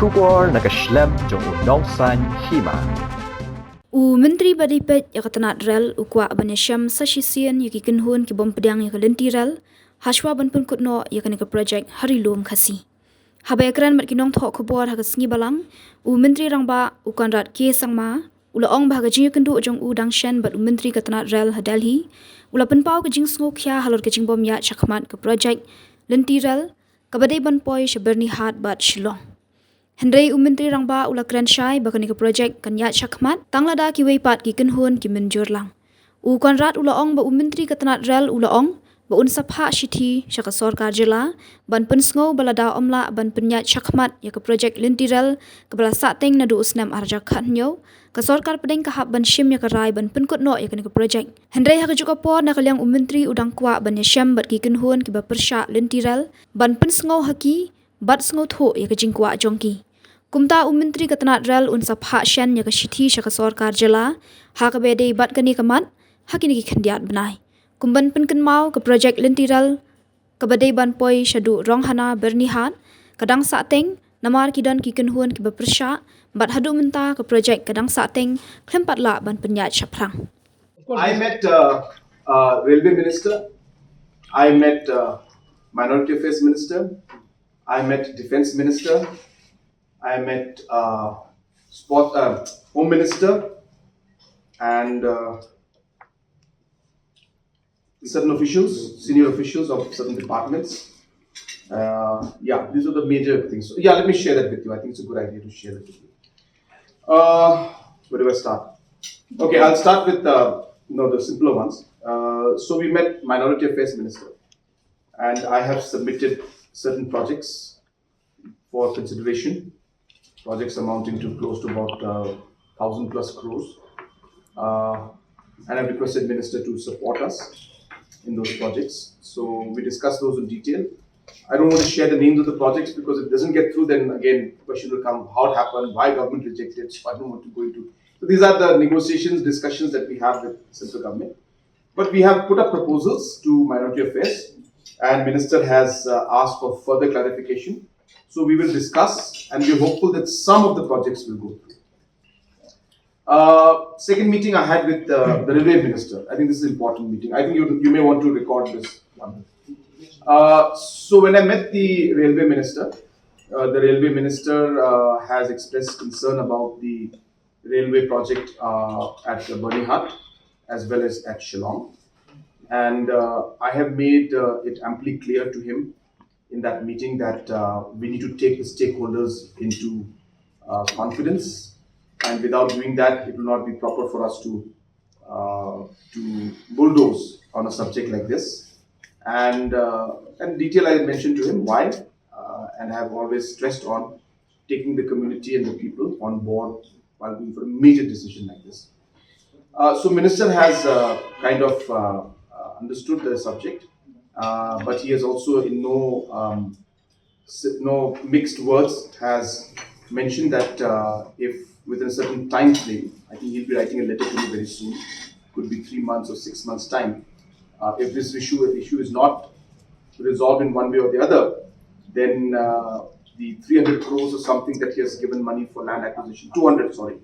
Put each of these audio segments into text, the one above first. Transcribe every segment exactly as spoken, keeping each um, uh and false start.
Khubor na ka shlem jong u Nongsaiñ Hima. U Myntri ba dei peit ïa ka tnat rel u kwah ban ïashem sa shisien ïa ki kynhun ki bym pdiang ïa ka lynti rel hashwa ban pynkut noh ïa kane ka projek ha Ri Lum Khasi. Haba ïakren bad ki nongthoh khubor ha ka sngi Balang, u Myntri Rangbah u Conrad K Sangma u la ong ba ha ka jingïakynduh jong u dang shen bad u Myntri ka tnat rel ha Delhi, u la pynpaw ka jingsngewkhia halor ka jingbym ïaid shakhmat ka projek lynti rel kaba dei ban poi sha Byrnihat bad Shillong. Hynrei u Myntri Rangbah u la kren shai ba kane ka projek kan ïaid shakhmat tang lada kiwei pat ki kynhun ki mynjur lang. U Conrad u la ong ba u Myntri ka tnat rel u la ong ba un sa phah shithi sha ka sorkar jylla ban pynsngew ba lada ym lah ban pynïaid shakhmat ïa ka projek lynti rel kaba la sahteng naduh u snem ar hajar khathynñiew, ka sorkar pdeng ka hap ban shim ïa ka rai ban pynkut noh ïa kane ka projek. Hynrei ha kajuh ka por na ka liang u Myntri u dang kwah ban ïashem bad ki kynhun kiba pyrshah lynti rel ban pynsngew ha ki bad sngewthuh ïa ka jingkwah jong ki. Kumta u Myntri ka tnat rel un sa phah shen ïa ka shithi sha ka sorkar jylla ha kaba dei bad kane ka mat ha kine ki khyndiat bnai. Kum ban pynkynmaw ka projek lynti rel kaba dei ban poi shaduh Ronghana Byrnihat ka dang sahteng namar ki don ki kynhun kiba pyrshah bad haduh mynta ka projek ka dang sahteng khlem pat lah ban pynïaid shaphrang. I met uh, uh, Railway Minister, I met uh, Minority Affairs Minister, I met Defense Minister, I met uh, Sport, uh, Home Minister, and uh, certain officials, senior officials of certain departments. Uh, yeah, these are the major things. So, yeah, let me share that with you. I think it's a good idea to share that with you. Uh, where do I start? Okay, I'll start with uh, you know, the simpler ones. Uh, so we met Minority Affairs Minister, and I have submitted certain projects for consideration, projects amounting to close to about uh, thousand plus crores. Uh, and I've requested Minister to support us in those projects. So we discussed those in detail. I don't want to share the names of the projects because if it doesn't get through, then again, question will come, how it happened, why government rejected, so I don't want to go into. So these are the negotiations, discussions that we have with central government. But we have put up proposals to Minority Affairs, and Minister has uh, asked for further clarification. So we will discuss, and we're hopeful that some of the projects will go through. Uh, second meeting I had with uh, the railway minister. I think this is an important meeting. I think you, you may want to record this one. Uh, so when I met the railway minister, uh, the railway minister uh, has expressed concern about the railway project uh, at Byrnihat as well as at Shillong. And uh, I have made uh, it amply clear to him in that meeting that uh, we need to take the stakeholders into uh, confidence. And without doing that, it will not be proper for us to uh, to bulldoze on a subject like this. And uh, in detail, I mentioned to him why, uh, and have always stressed on taking the community and the people on board while going for a major decision like this. Uh, so, Minister has uh, kind of uh, uh, understood the subject, uh, but he has also, in no um, s- no mixed words, has mentioned that uh, if within a certain time frame, I think he'll be writing a letter to me very soon, could be three months or six months' time. Uh, if this issue issue is not resolved in one way or the other, then uh, the three hundred crores or something that he has given money for land acquisition, two hundred, sorry,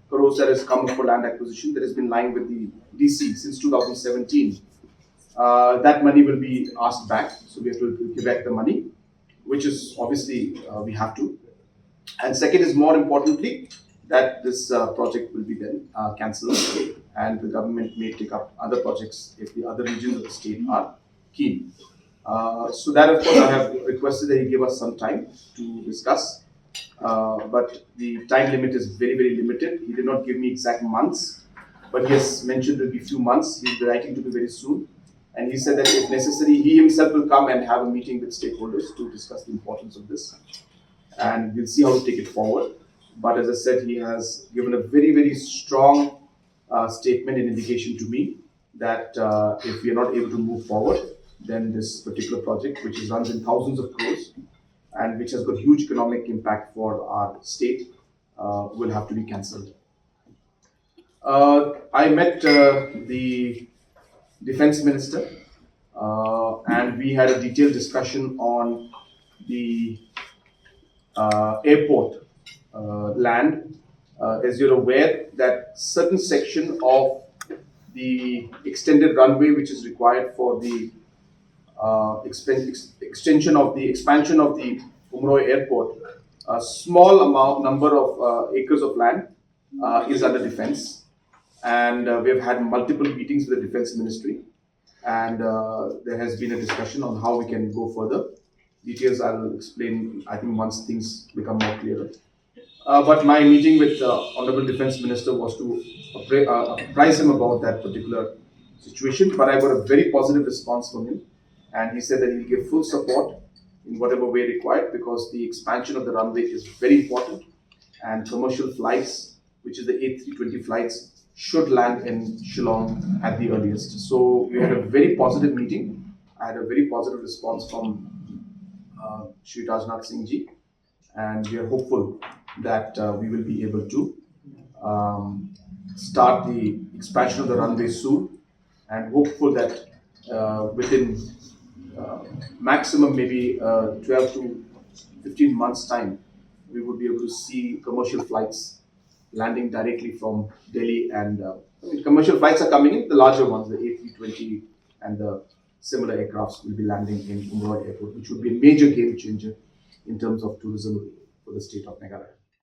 crores that has come for land acquisition that has been lying with the D C since two thousand seventeen, uh, that money will be asked back. So we have to give back the money, which is obviously uh, we have to. And second is more importantly that this uh, project will be then uh, cancelled, and the government may take up other projects if the other regions of the state are keen. Uh, so that, of course, I have requested that he give us some time to discuss. Uh, but the time limit is very, very limited. He did not give me exact months, but he has mentioned it'll be few months. He'll be writing to me very soon. And he said that if necessary, he himself will come and have a meeting with stakeholders to discuss the importance of this. And we'll see how to take it forward. But as I said, he has given a very, very strong uh, statement and indication to me that uh, if we are not able to move forward, then this particular project, which is runs in thousands of crores and which has got huge economic impact for our state, uh, will have to be cancelled. Uh, I met uh, the defense minister uh, and we had a detailed discussion on the uh, airport uh, land. Uh, as you're aware, that certain section of the extended runway which is required for the uh, expen- ex- extension of the expansion of the Umroi airport, a small amount number of uh, acres of land uh, is under defense, and uh, we have had multiple meetings with the defense ministry, and uh, there has been a discussion on how we can go further. Details I'll explain, I think, once things become more clearer. Uh, but my meeting with uh, Honorable Defense Minister was to appra- uh, apprise him about that particular situation. But I got a very positive response from him, and he said that he'll give full support in whatever way required, because the expansion of the runway is very important, and commercial flights, which is the A three twenty flights, should land in Shillong at the earliest. So we had a very positive meeting. I had a very positive response from uh, Shri Rajnath Singh ji, and we are hopeful that uh, we will be able to um, start the expansion of the runway soon, and hopeful that uh, within uh, maximum maybe uh, twelve to fifteen months time, we would be able to see commercial flights landing directly from Delhi, and uh, I mean, commercial flights are coming in, the larger ones, the A three twenty and the similar aircrafts will be landing in Umroi Airport, which would be a major game changer in terms of tourism for the state of Meghalaya.